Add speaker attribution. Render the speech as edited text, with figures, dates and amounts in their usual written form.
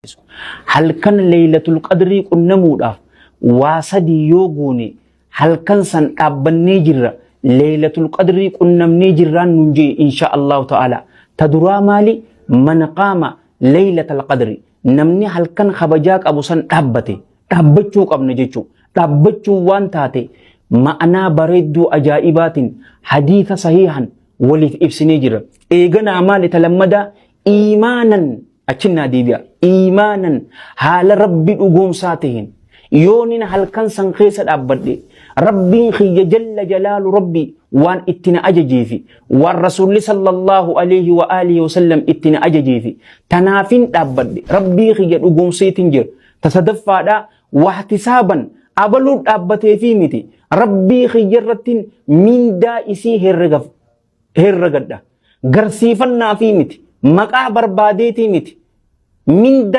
Speaker 1: Barbaachisu. Halkan Leeylatul Qadrii qunnamuudhaaf waa sadii yoo goone halkan san dhaabbannee jirra. Leeylatul Qadrii qunnamnee jirraan nun jee insha Allahu ta'ala. Ta duraa maali? Man qaama Leeylatal Qadri. Namni halkan kabajaa qabu san dhaabbate. Dhaabbachuu qabna jechuudha. Dhaabbachuu waan taate ma'anaa bareedduu ajaa'ibaatiin hadiisa sahiihan waliif ibsinee jira. Eeganaa maali ta lammadaa? Iimaanan achinnaa deebi'a. Iimaanan haala Rabbi dhugoomsaa ta'een yoonin halkan san keessa dhaabbadhe Rabbiin kiyya jalla jalaalu Rabbi waan itti na ajajeefi waan Rasuulli sallallahu alaihi wa alihi wasallam itti na ajajeefi tanaafin dhaabbadhe Rabbii kiyya dhugoomseetiin jira. Ta sadaffaadhaa wahtisaaban abaluu dhaabbateefii miti Rabbii kiyya irrattiin mindaa isii herregadha. Garsiifannaa fi miti maqaa barbaadeetii miti mindaa.